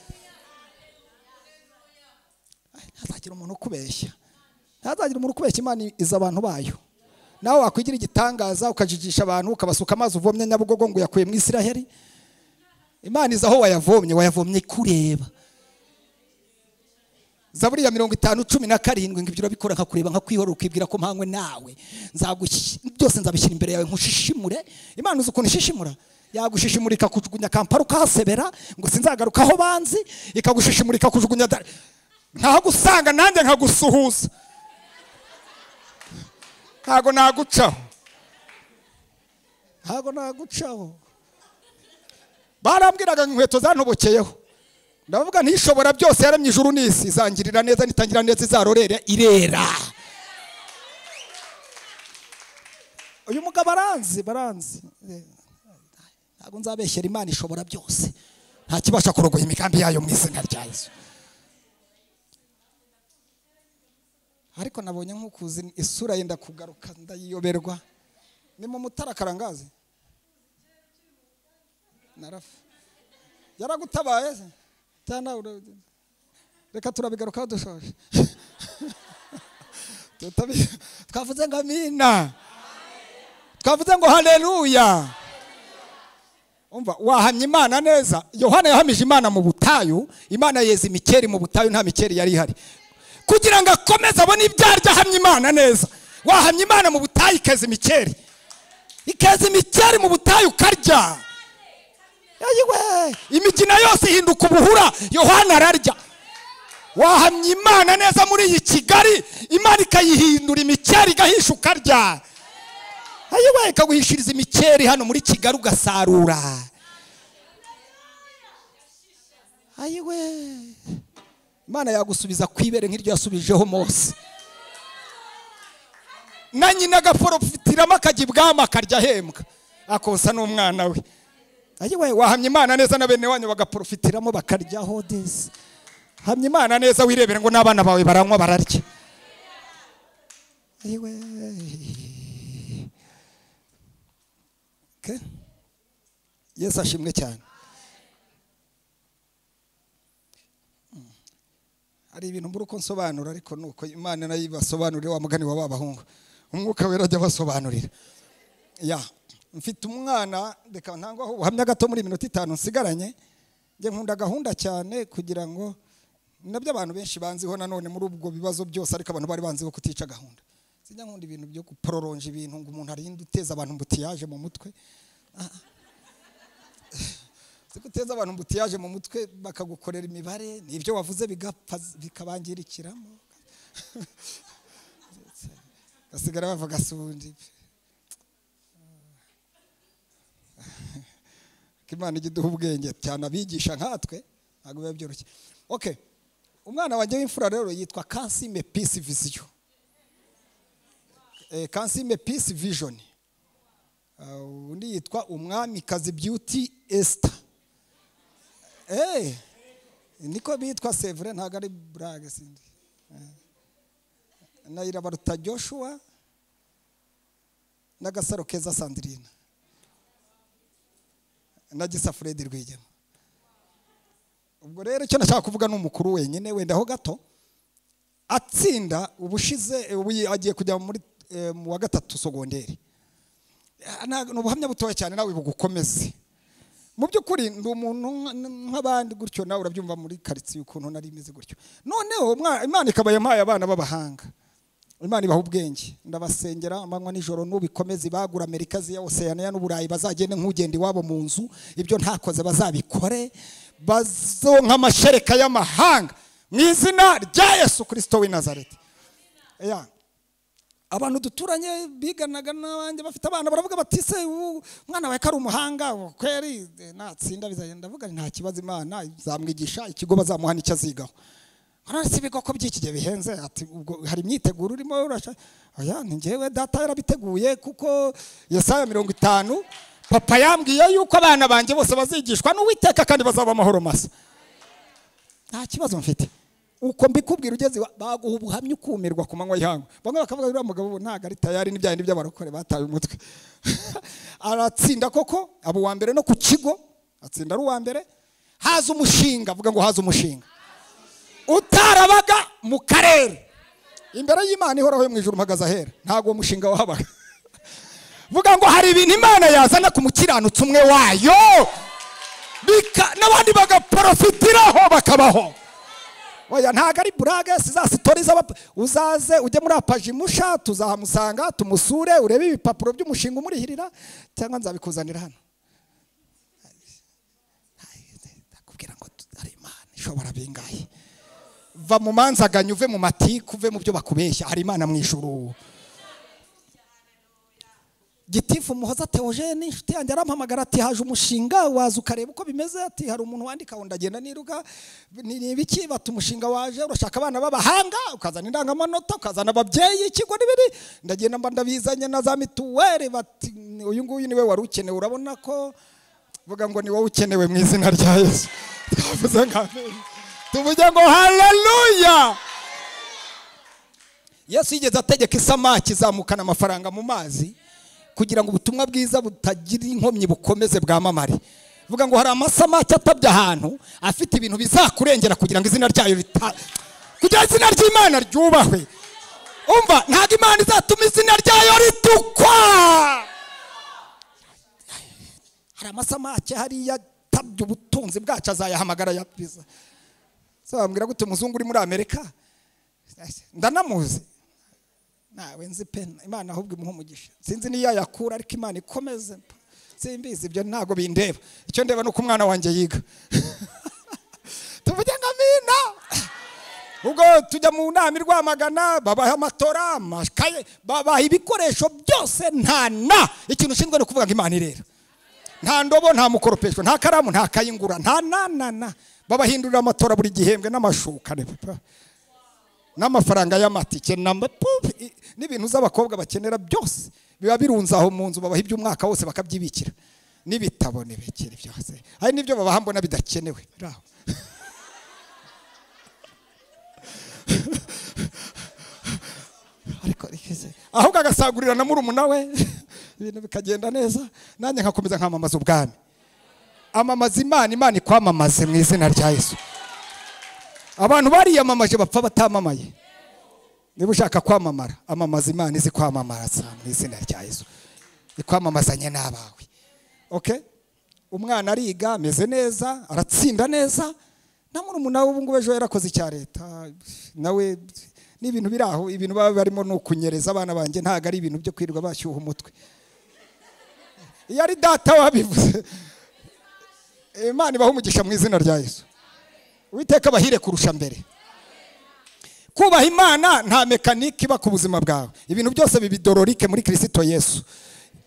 Ntazagira umuntu ukubeshya, ntazagira umuntu ukubeshya. Imana iza abantu bayo. Nawe wakwigira igitangaza ukajijisha abantu, ukabasuka amazi uvomye Nyabugogo ngo yakuye mu Isiraheli. Imana iza aho wayavomye, wayavomye kureba. Zaburi ya 50:17 ngo ibyo urabikora nkakureba nkakwihora ukibwira ko mpangwe nawe, byose nzabishyira imbere yawe nkushishimure. Imana uzi ukuntu ishishimura? Yagushishimura ikakujugunya Kampala ukahasebera ngo sinzagaruka aho banzi, ikagushishimura ikakujugunya ntahagusanga nanjye nkagusuhuza, ntago nagucaho, ntago nagucaho. Barambwiraga inkweto zantobokeyeho, ndavuga ntishobora byose yaremye ijuru n'isi, izangirira neza nitangira neza izarorera irera. Uyu mugabo aranzi, baranzi, ntago nzabeshyera. Imana ishobora byose, nta kibasha kurogoya imigambi yayo mu izina rya Yesu. Ariko nabonye nk'ukuzi isura yenda kugaruka ndayiyoberwa. Ni mu Mutara Karangazi narafa yaragutabaye se cyana. Reka turabigarukaho dushoje. Twavuze ngo amina, twavuze ngo haleluya. Umva, wahamya Imana neza. Yohana yahamije Imana mu butayu. Imana yeza imikeri mu butayu, nta mikeri yari ihari, kugira ngo akomeze abone ibyarya. Ahamya Imana neza. Wahamya Imana mu butayu ikeza imikeri, ikeza imikeri mu butayu ukarya. Imigina yose ihinduka ubuhura, Yohana ararya. Wahamya Imana neza muri iyi Kigali, Imana ikayihindura imikeri igahisha ukarya. Ayiwe, ikaguhishiriza imikeri hano muri Kigali ugasarura. Ayiwe, Imana yagusubiza kwibere nk'iryo yasubijeho Mose. Na nyina agaporofitiramo akajya ibwami akarya ahembwa, akonsa n'umwana we. Ayiwe, wahamya Imana neza na bene wanyu bagaporofitiramo bakaryaho desi. Hamya Imana neza wirebere ngo n'abana bawe baranywa bararya. Ayiwe, okay. Yesu ashimwe cyane. Hari ibintu mbura uko nsobanura, ariko nuko Imana nayo ibasobanurira. Wa mugani wa babahungu, umwuka wera ajya abasobanurira. Ya, mfite umwana, reka ntangwaho ubuhamya gato muri minota 5 nsigaranye. Njye nkunda gahunda cyane, kugira ngo nabyo abantu benshi banziho nanone muri ubwo bibazo byose, ariko abantu bari banziho kutica gahunda. Sinjya nkunda ibintu byo guproronja ibintu ngo umuntu arinde uteza abantu mbutiyaje mu mutwe. Guteza abantu mbutiyaje mu mutwe bakagukorera imibare, nibyo wavuze bigapfa bikabangirikiramo, basigara bavuga sundi. Imana ijya iduha ubwenge cyane abigisha nkatwe, ntabwo biba byoroshye. Okay, umwana wanjye w'imfura rero yitwa Kansime Peace Vision. Kansime Peace Vision. Undi yitwa Umwamikazi Beauty Esther. Niko bitwa Sevre, ntabwo ari blague sindi. Na Irabaruta Joshua na Gasaro Keza Sandrine na Gisa Fred Rwigema. Ubwo rero icyo nashaka kuvuga ni umukuru wenyine wenda ho gato atsinda ubushize, ubu agiye kujya muri mu wa 3 sogonderi. Ni ubuhamya butoya cyane, nawe bugukomeze. Mu by'ukuri ndi umuntu nk'abandi gutyo, nawe urabyumva muri quartier ukuntu nari imeze gutyo. Noneho Imana ikaba yampaye abana b'abahanga. Imana ibaha ubwenge. Ndabasengera amanywa nijoro nubikomeze, bagura Amerika ziya Oceania n'Uburayi, bazagende nk'ugenda iwabo mu nzu, ibyo ntakoze bazabikore, bazonka amashereka y'amahanga mu izina rya Yesu Kristo w'i Nazareti. Ya abantu duturanye biganaga n'abandi bafite abana baravuga bati se umwana wawe kari umuhanga kweri natsinda bizagenda. Ndavuga nta kibazo, Imana izamwigisha, ikigo bazamuha nicyo azigaho. Ariko ibigo ko by'iki gihe bihenze, ati ubwo hari imyiteguro urimo urasha. Oya ni njyewe data yarabiteguye, kuko Yesaya 50 papa yambwiye yuko abana banjye bose bazigishwa n'Uwiteka kandi bazaba amahoro masa. Nta kibazo mfite. Uko mbikubwira ugeze baguha ubuhamya ukumirwa ku manywa y'ihangu. Bamwe bakavuga uriya mugabo ntago ari tayari n'ibyaye n'iby'abarokore bataye umutwe. Aratsinda koko, abo wa mbere no ku kigo atsinda ari uwa mbere. Haza umushinga, avuga ngo haza umushinga utarabaga mu karere. Imbere y'Imana ihoraho yo mu ijuru mpagaze ahera, ntago uwo mushinga wahabaga. Vuga ngo hari ibintu Imana yazana ku mukiranutsi umwe wayo, n'abandi bagaprofitiraho bakabaho. Oya ntago ari burage, za stories uzaze ujye muri apajimusha tuzahamusanga tumusure urebe ibipapuro by'umushinga umurihirira, cyangwa nzabikuzanira hano. Ndakubwira ngo ari Imana ishobora bingahe. Va mu manzaganya, uve mu matiku, uve mu byo bakubeshya, hari Imana mu ijuru. Gitifu Muhoza Theogene inshuti yanjye arampamagara ati haje umushinga waza ukareba uko bimeze, ati hari umuntu wandika ngo ndagenda niruka ni ibiki, bati umushinga waje urashaka abana b'abahanga, ukazana indangamanota, ukazana ababyeyi, ikigo n'ibiri. Ndagenda mba ndabizanye na za mituweli, bati uyu nguyu niwe wari ukenewe, urabona ko vuga ngo ni wowe ukenewe mu izina rya Yesu. Twavuze nka tuvuge ngo haleluya. Yesu yigeze ategeka isamaki izamukana amafaranga mu mazi kugira ngo ubutumwa bwiza butagira inkomyi bukomeze bwamamare. Vuga ngo hari amasamaki atabye ahantu afite ibintu bizakurengera kugira ngo izina ryayo kugira izina ry'Imana ryubahwe. Umva, ntago Imana izatuma izina ryayo ritukwa. Hari amasamaki hariya atabye ubutunzi bwacu azayahamagara yapiza. Bambwira gute umuzungu uri muri Amerika ndanamuzi nawe nzi pe, Imana ahubwo imuha umugisha, sinzi niyo yakura ariko Imana ikomeze, simbizi ibyo ntago bindeba, icyo ndeba nuko umwana wanjye yiga. Tuvuge ngo amina. Ubwo tujya mu nama i Rwamagana, babaha amatora, amakaye, babaha ibikoresho byose, nta na ikintu ushinzwe no kuvuga ngo Imana irera. Nta ndobo, nta mukoropesho, nta karamu, nta kayingura, nta na na na. Babahindurira amatora buri gihembwe n'amashuka n'amafaranga y'amatike n'ibintu z'abakobwa bakenera byose biba birunze aho mu nzu, babaha iby'umwaka wose bakabyibikira n'ibitabo n'ibikiri byose. Hari n'ibyo babaha mbona bidakenewe. Ariko ahubwo agasagurira na murumuna we ibintu bikagenda neza, nanjye nkakomeza nkamamaza ubwami. Amamaza Imana, Imana ikwamamaze mu izina rya Yesu. Abantu bariyamamaje bapfa batamamaye. Niba ushaka kwamamara, amamaza Imana izi kwamamaza mu izina rya Yesu. Ikwamamazanye n'abawe. Okay? Umwana ariga ameze neza, aratsinda neza. Na murumuna we ubu ngubu ejo yarakoze icya leta. Nawe n'ibintu biraho, ibintu baba barimo no kunyereza abana banjye, ntago ari ibintu byo kwirirwa bashyuha umutwe. Iyo ari data wabivuze. Imana ibaha umugisha mu izina rya Yesu. Uwiteka abahire kurusha mbere. Kubaha Imana nta mekanike iba ku buzima bwawe. Ibintu byose bibidororike muri Kristo Yesu.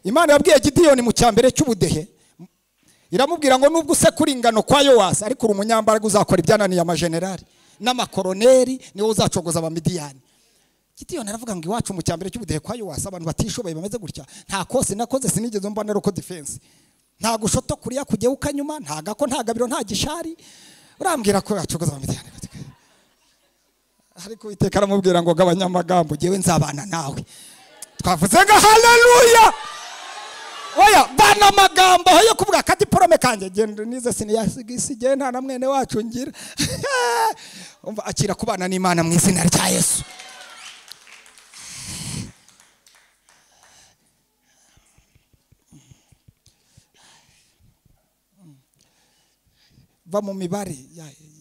Imana yabwiye Gidiyoni mu cyambere cy'ubudehe, iramubwira ngo nubwo usekura ingano kwa Yowasi, ariko uri umunyambaraga uzakora ibyananiye amajenerali n'amakoroneri, niwe uzacogoza abamidiyani. Gidiyoni aravuga ngo iwacu mu cyambere cy'ubudehe kwa Yowasi abantu batishoboye bameze gutya, nta kose nakoze, sinigeze mbona roko defense, nta gushoto kuriya kujye ukanyuma, nta gako, nta gabiro, nta gishari, urambwira ko yacogoza abamidiyani. Ariko Uwiteka aramubwira ngo gabanya amagambo, jewe nzabana nawe. Twavuze ngo haleluya. Oya bana amagambo yo kuvuga ka diplome kanjye genda nize siniyasigiye nta na mwene wacu ngira. Umva, akira kubana n'Imana mu izina rya Yesu. Va mu mibare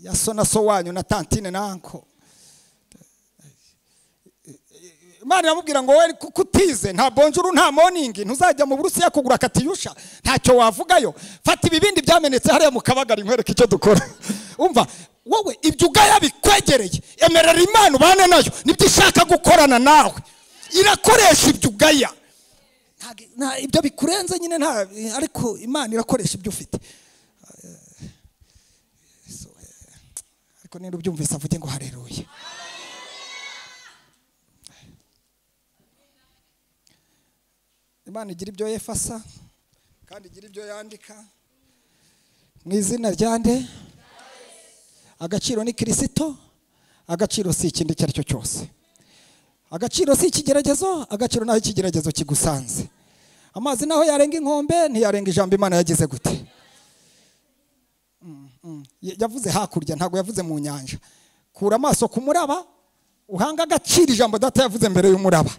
ya so na so wanyu na tantine na anko. Imana iramubwira ngo wowe kutize nta bonjour nta morning, ntuzajya mu Burusiya kugura katiyusha, ntacyo wavugayo, fata ibibindi byamenetse hariya mu kabagari nkwereke icyo dukora. Umva wowe ibyo ugaya bikwegereye, emerera Imana ubane nayo, nibyo ishaka gukorana nawe, irakoresha ibyo ugaya. Ibyo bikurenze nyine nta, ariko Imana irakoresha ibyo ufite. Ariko niba ubyumvise avuge ngo haleluya. Imana igira ibyo yefasa kandi igira ibyo yandika mu izina rya nde? Agaciro ni Kristo, agaciro si ikindi icyo ari cyo cyose. Agaciro si ikigeragezo, agaciro naho ikigeragezo kigusanze. Amazi naho yarenga inkombe ntiyarenga ijambo Imana yagize gute. Yavuze hakurya, ntago yavuze mu nyanja. Kura amaso ku muraba uhanga agaciro ijambo data yavuze mbere y'umuraba.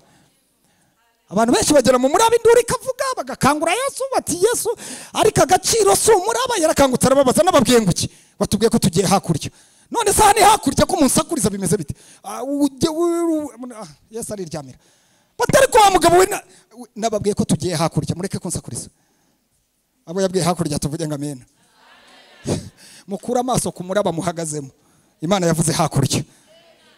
Abantu benshi bagera mu muraba induru ikavuga bagakangura Yesu bati Yesu, ariko agaciro si umuraba. Yarakangutse arababaza, nababwiye ngo iki? Batubwiye ko tugiye hakurya. None se hani hakurya ko munsakuriza bimeze bite? Yesu ariryamira. Batari ko wa mugabo we nababwiye ko tugiye hakurya, mureke kunsakuriza. Abo yabwiye hakurya tuvuge ngo amen. Mukura amaso ku muraba muhagazemo. Imana yavuze hakurya.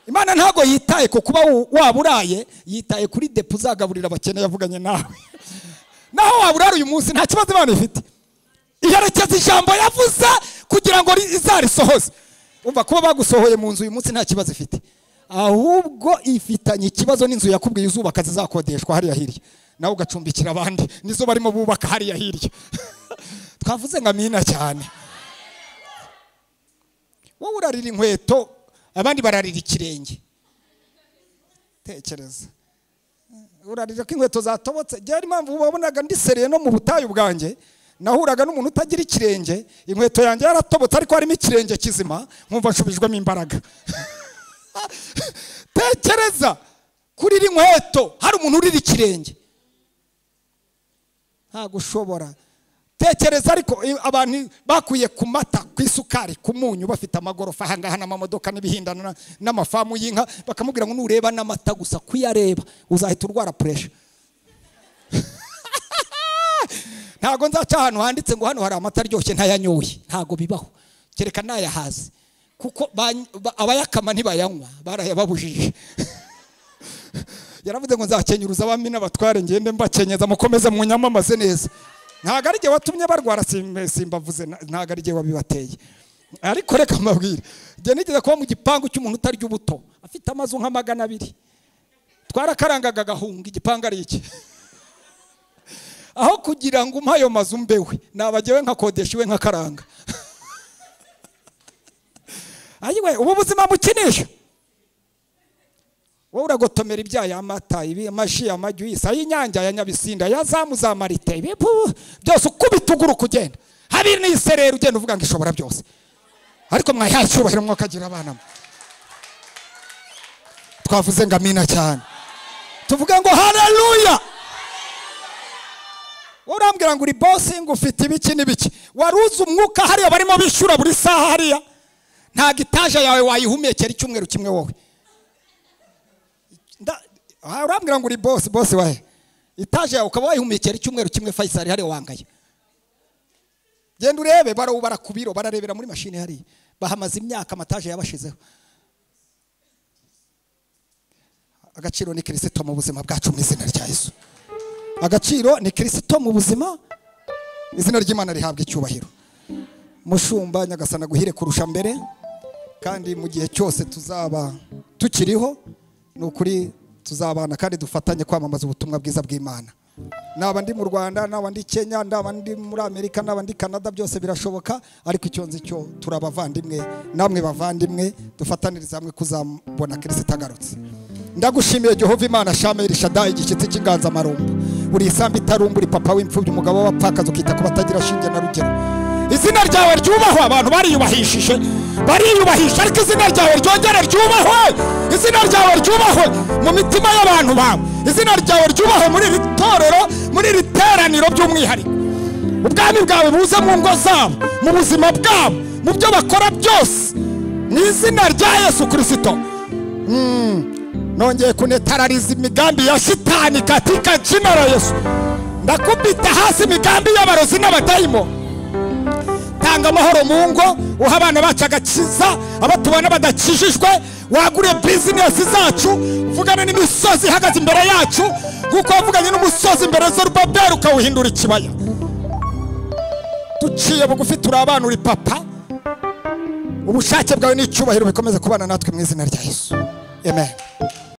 Imana ntago yitaye ko kuba waburaye, yitaye kuri depo uzagaburira abakene yavuganye nawe. Naho waburara uyu munsi nta kibazo Imana ifite. Iherekeza ijambo yavuze kugira ngo izarisohoze. Umva kuba bagusohoye mu nzu uyu munsi nta kibazo ifite, ahubwo ifitanye ikibazo n'inzu yakubwiye uzubaka zizakodeshwa hariya hirya, nawe ugacumbikira abandi nizo barimo bubaka hariya hirya. Twavuze nka mina cyane. Wowe urarira inkweto abandi bararira ikirenge. Tekereza urarira ko inkweto zatobotse. Byari impamvu wabonaga ndi seriye no mu butayu bwanjye, nahuraga n'umuntu utagira ikirenge, inkweto yanjye yaratobotse ariko harimo ikirenge kizima, nkumva nshubijwemo imbaraga. Tekereza kurira inkweto hari umuntu urira ikirenge, ntago ushobora. Tekereza ariko abantu bakuye ku mata, ku isukari, ku munyu, bafite amagorofa ahangaha n'amamodoka n'ibihindana n'amafamu y'inka, bakamubwira ngo nureba n'amata gusa kuyareba uzahita urwara pressure. Ntago nzaca ahantu handitse ngo hano hari amata aryoshye ntayanyoye, ntago bibaho, kereka nayahaze, kuko abayakama ntibayanywa, barayababujije. Yaravuze ngo nzakenyuruza abami n'abatware ngende mbakenyeza mukomeze munyamamaze neza. Ntago ari jye watumye barwara, simbavuze, ntago ari jye wabibateye. Ariko reka mbabwire, jye nigeze kuba mu gipangu cy'umuntu utarya ubuto, afite amazu nka 200. Twarakarangaga agahunga, igipangu ari iki. Aho kugira ngo umpe ayo mazu mbewe, nabagewe nkakodesha iwe nkakaranga. Ayiwe, ubu buzima mukinisha. Wowe uragotomera ibyayi, amata, ibi, amaji, amajuyisi, ay'inyange, aya Nyabisinda, ya zamu za marite, ibi byose ukubita uguru kugenda. Habiri n'isereri ugenda uvuga ngo ishobora byose. Ariko mwayihaye icyubahiro mwakagira abana. Twavuze ngo amina cyane. Tuvuge ngo haleluya. Urambwira ngo uri boss ngo ufite ibiki n'ibiki. Waruzi umwuka hariya barimo bishyura buri saha hariya. Nta gitaje yawe wayihumekera icyumweru kimwe wowe. Urambwira ngo uri boss, boss wahe? Itaje yawe ukaba wayihumekera icyumweru kimwe Faisal hariya wangaye. Genda urebe barawubara ku biro, bararebera muri mashini hariya. Bahamaze imyaka amataje yabashizeho. Agaciro ni Kristo mu buzima bwacu mu izina rya Yesu. Agaciro ni Kristo mu buzima, izina ry'Imana rihabwa icyubahiro. Mushumba Nyagasana guhire kurusha mbere, kandi mu gihe cyose tuzaba tukiriho nukuri tuzabana kandi dufatanye kwamamaza ubutumwa bwiza bw'Imana. Naba ndi mu Rwanda, naba ndi Kenya, naba ndi muri Amerika, naba ndi Canada, byose birashoboka, ariko icyo nzi cyo turabavandimwe, namwe bavandimwe, dufataniriza hamwe kuzabona Kristo agarutse. Ndagushimiye Jehova Imana Shameri Shaddai, igishyitsi cy'inganzamarumbo, uri isambi itarumba, uri papa w'imfubyi, umugabo w'abapfakazi, ukita ku batagira shinge na rugero. Izina ryawe ryubahwe, abantu bariyubahishije, bariyubahisha, ariko izina ryawe ryongere ryubahwe, izina ryawe ryubahwe mu mitima y'abantu bawe, izina ryawe ryubahwe muri iri torero, muri iri teraniro by'umwihariko. Ubwami bwawe buze mu ngo zabo, mu buzima bwabo, mu byo bakora byose, mu izina rya Yesu Kristo. Nongeye kunetarariza imigambi ya shitani katika jina la Yesu. Ndakubita hasi imigambi y'abarozi n'abadayimo. Tanga amahoro mu ngo, uha abana bacu agakiza, abo tubana badakijijwe, wagure bizinesi zacu, uvugane n'imisozi ihagaze imbere yacu, kuko wavuganye n'umusozi imbere Zerubabeli ukawuhindura ikibaya. Duciye bugufi turi abana, uri papa. Ubushake bwawe n'icyubahiro bikomeze kubana natwe mu izina rya Yesu. Amen.